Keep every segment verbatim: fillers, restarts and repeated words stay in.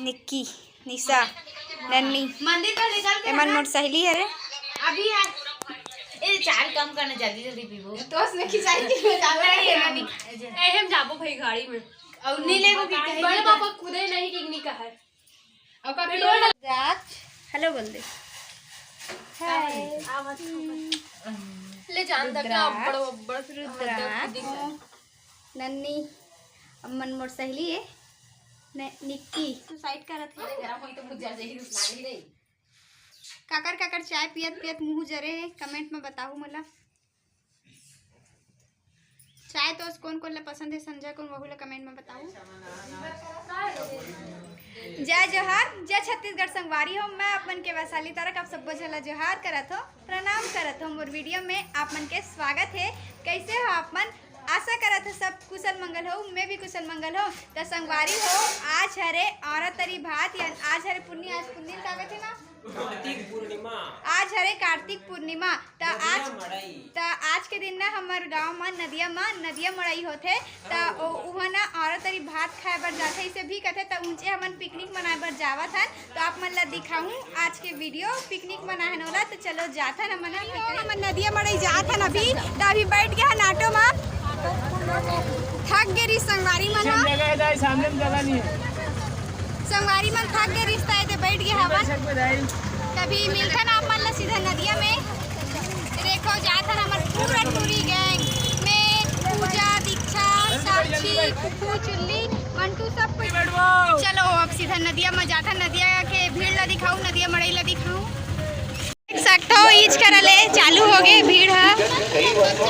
निक्की, निशा, नन्नी, मंदिर का निकल के एमन मोर सहेली हरे। अभी आ, ए, चाय कम करना, जल्दी जल्दी पीबो। तो उसमें खिंचाई की ज्यादा नहीं है। ए, हम जाबो भाई गाड़ी में। और नीले को भी कहीं बड़े पापा खुदे नहीं कि निका है। और का पेट्रोल डाल- राज, हेलो बोल दे। हाय। ले जान तक ना, रुद्राक्ष, बड़, बड़, रुद्राक्ष, नन्नी, अम्मन मोर सहेली है, ने-, निक्की। तू साइड करत है। अरे, गरम होई तो मुझे जल्दी ही रुस लागी रे। काकर काकर चाय पियत पियत मुंह जरे है, कमेंट में बताहू मोला। चाय तो कोन कोन ला पसंद है, संझा कोन, वहू ला कमेंट में बताहू। जय जोहार, जय छत्तीसगढ़ संगवारी हो, मैं अपन के वैशाली तारक, आप सब्बो झन ला जोहार करत हो, प्रणाम करत हो। मोर वीडियो में आप मन के स्वागत है। कैसे हो आप मन? आशा करत हो सब कुशल मंगल हो, मैं भी कुशल मंगल हो। त संगवारी हो, आज हरे औरत तरी भात, या आज हरे पुन्नी, आज पुन्नी का कथे ना? कार्तिक पूर्णिमा। आज हरे कार्तिक पूर्णिमा। त नदिया आज, मड़ई। त आज के दिन ना हमर गांव म नदिया म नदिया मड़ई होथे। त ओ, उहाँ ना औरत तरी भात खाए बर जाथे, इसे भी कथे। त ऊंचे हमन पिकनिक मनाए बर जावत हन। तो आप मन ला दिखाहूँ आज के वीडियो, पिकनिक मनाहन ओला। तो चलो जाथन हमन, हमन नदिया मड़ई जाथन अभी। तो अभी बैठ गए हन ऑटो मा, थक गे रही संगवारी मन ह। जगह है दाई, सामने में जगह नहीं है। संगवारी मन थक गे रही, तो बैठ गए हवन। तभी मिलथन आप मन ला सीधा नदिया में। देखो जाथन हमर पूरा टूरी गैंग में, पूजा, दीक्षा, साक्षी, कुकू, चुल्ली, मंटू, सब कोई। चलो अब सीधा नदिया में जाथन, नदिया के भीड़ ला दिखाऊं, नदिया मड़ई ला दिखाऊं। देख सकते हो ईच करा ले चालू हो गए भीड़ ह।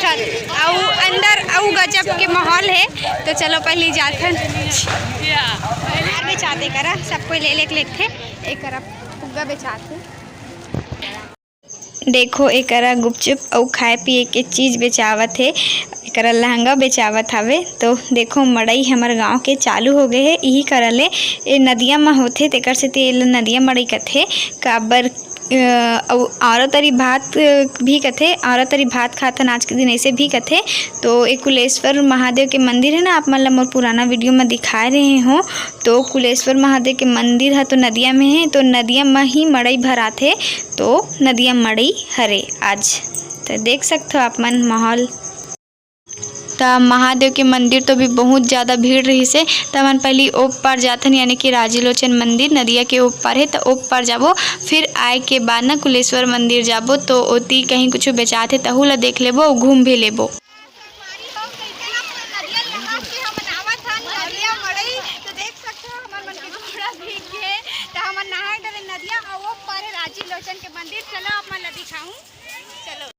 चल, अउ अंदर अउ गजब के माहौल है। तो चलो पहले जाथन। यार बेचाथे करा, सब कोई ले लेके लेथे। एक करा फुग्गा बेचाथे। देखो, एकरा गुपचुप अउ खाए पिए के चीज बेचावत हे, एकरा लहंगा बेचावत हवे। तो देखो, मड़ई हमर गांव के चालू हो गए हे, इही करा ले ए नदिया म होथे, तेकर सेती एला नदिया मड़ई कथे। काबर, अ, अउ औरत तरी भात, अ, भी कथे, औरत तरी भात खाथन आज के दिन, ऐसे भी कथे। तो ए कुलेश्वर महादेव के मंदिर है ना, आप मन ल मोर पुराना वीडियो म दिखाए रहे हो। तो कुलेश्वर महादेव के मंदिर ह तो नदिया में हे, तो नदिया म ही मड़ई भराथे। तो नदिया मड़ई हरे आज। तो देख सकथो आप मन माहौल। त महादेव के मंदिर तो भी बहुत ज़्यादा भीड़ रहिस हे। त हमन पहली ओप पार जाथन, यानी कि राजी लोचन मंदिर नदिया के ओप पार हे, त ओप पार जाबो। फिर आए के बाद न कुलेश्वर मंदिर जाबो, तो ओती कहीं कुछ बेचात हे, तहू ला देख लेबो अउ घूम भी लेबो। त हमन नहाए डरे नदिया, अउ ओ पारे राजी लोचन के मंदिर। चलो, आप मन ला दिखाऊं। चलो।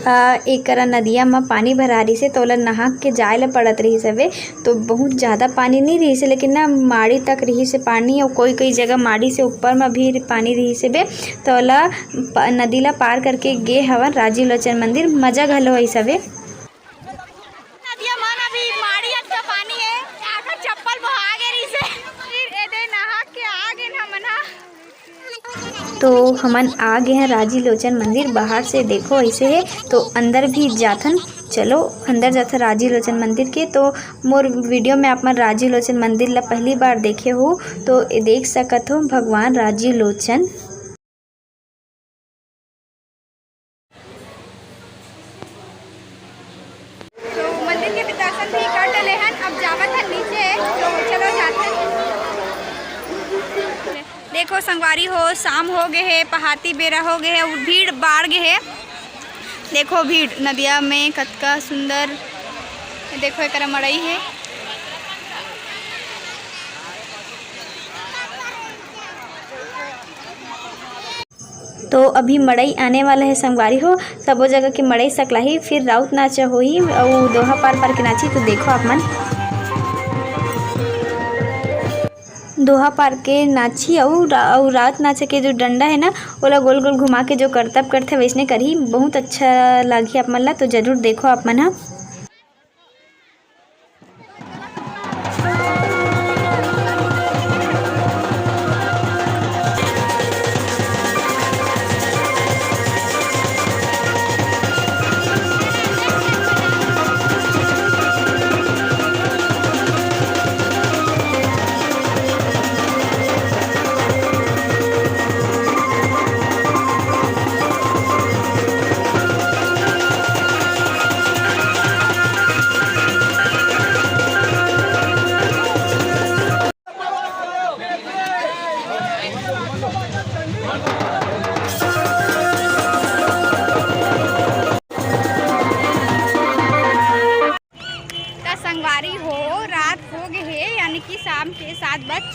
आ, एकरा नदिया म पानी भरा रिसे, त ओला नहा के जाए ला पड़त रिहिस हवे। तो बहुत ज़्यादा पानी नहीं रिहिस हे, लेकिन ना माड़ी तक रिहिस हे पानी, अउ कोई कोई जगह माड़ी से ऊपर म भी पानी रिहिस हवे। त ओला प-, नदी ला पार करके गे हवन राजी लोचन मंदिर, मजा घलो आइस हवे। नदिया मन अभी माड़ी अतका पानी हे, आखर चप्पल बोहा गे रिसे। फिर एदे नहा के आ गेन हमन ह। तो हमन आ गे हैं राजी लोचन मंदिर। बाहर से देखो ऐसे हे, तो अंदर भी जाथन। चलो अंदर जाथन राजी लोचन मंदिर के। तो मोर वीडियो में आप मन राजी लोचन मंदिर ला पहली बार देखे हो, तो ए देख सकत हो भगवान राजी लोचन। तो मंदिर के भी दर्शन भी कर डले हन, अब जावत हन नीचे, तो चलो जाते हैं। देखो संगवारी हो, शाम हो गए है, पहाती बेरा हो गए है, भीड़ बाढ़ गए है। देखो भीड़ नदिया में कतका सुंदर, देखो एकरा मड़ई है। तो अभी मड़ई आने वाला है संगवारी हो, सबो जगह के मड़ई सकलाही, फिर राउत नाचा होही अउ दोहा पार पार के नाची। तो देखो आप मन, दोहा पार के नाची अउ रा-, अउ राउत नाचा के जो डंडा है ना, ओला गोल गोल घुमा के जो करतब करथे वैसने करही, बहुत अच्छा लागही आप मन ला। तो जरूर देखो आप मन ह।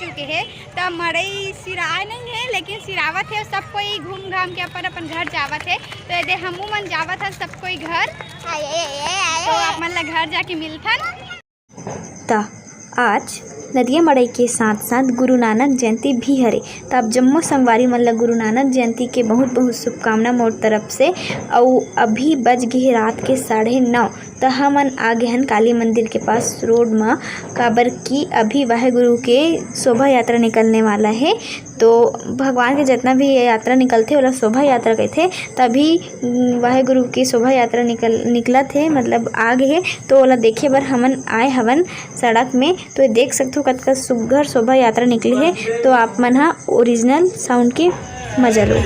चुके हे। त मड़ई सिराय नहीं हे, लेकिन सिरावत हे। सब कोई घूम घाम के अपन अपन घर जावत हे। तो एदे हमू मन जावत हन सब कोई घर। तो आप मन ला घर जाके मिलथन। त आज नदिया मड़ई के साथ साथ गुरु नानक जयंती भी हरे। त आप जम्मो संगवारी मन ला गुरु नानक जयंती के बहुत बहुत शुभकामना मोर तरफ से। अउ अभी बज गे हे रात के साढ़े नौ। त हमन आ गे हन काली मंदिर के पास रोड म, काबर कि अभी वाहे गुरु के शोभा यात्रा निकलने वाला हे। तो भगवान के जितना भी ये यात्रा निकलथे, ओला शोभा यात्रा कहिथे। तभी, उम, वाहे गुरु के शोभा यात्रा निकल, निकलत हे, मतलब आ गे हे, तो ओला देखे बर हमन आए हवन सड़क में। तो ये देख सकथो, कतका सुग्घर शोभा यात्रा निकले हे। तो आप मन ह ओरिजिनल साउंड के मजा लो।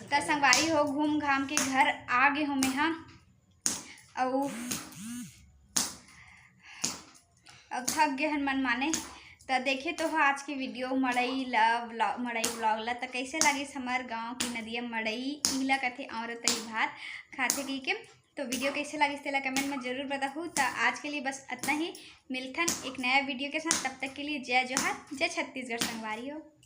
त संगवारी हो, घूम घाम के घर आ गे हो मेहा। अउ अब थक गे हन मन माने। त देखे तो हो आज के वीडियो मड़ई ला, vlog, मड़ई vlog ला। त कैसे लागिस हमर गांव की नदिया मड़ई, इला कथे औरत ही भात खाथे कहिके। तो वीडियो कैसे लागिस तेला कमेंट में जरूर बताहू। त आज के लिए बस इतना ही, मिलथन एक नया वीडियो के साथ। तब तक के लिए जय जोहार, जय छत्तीसगढ़ संगवारी हो।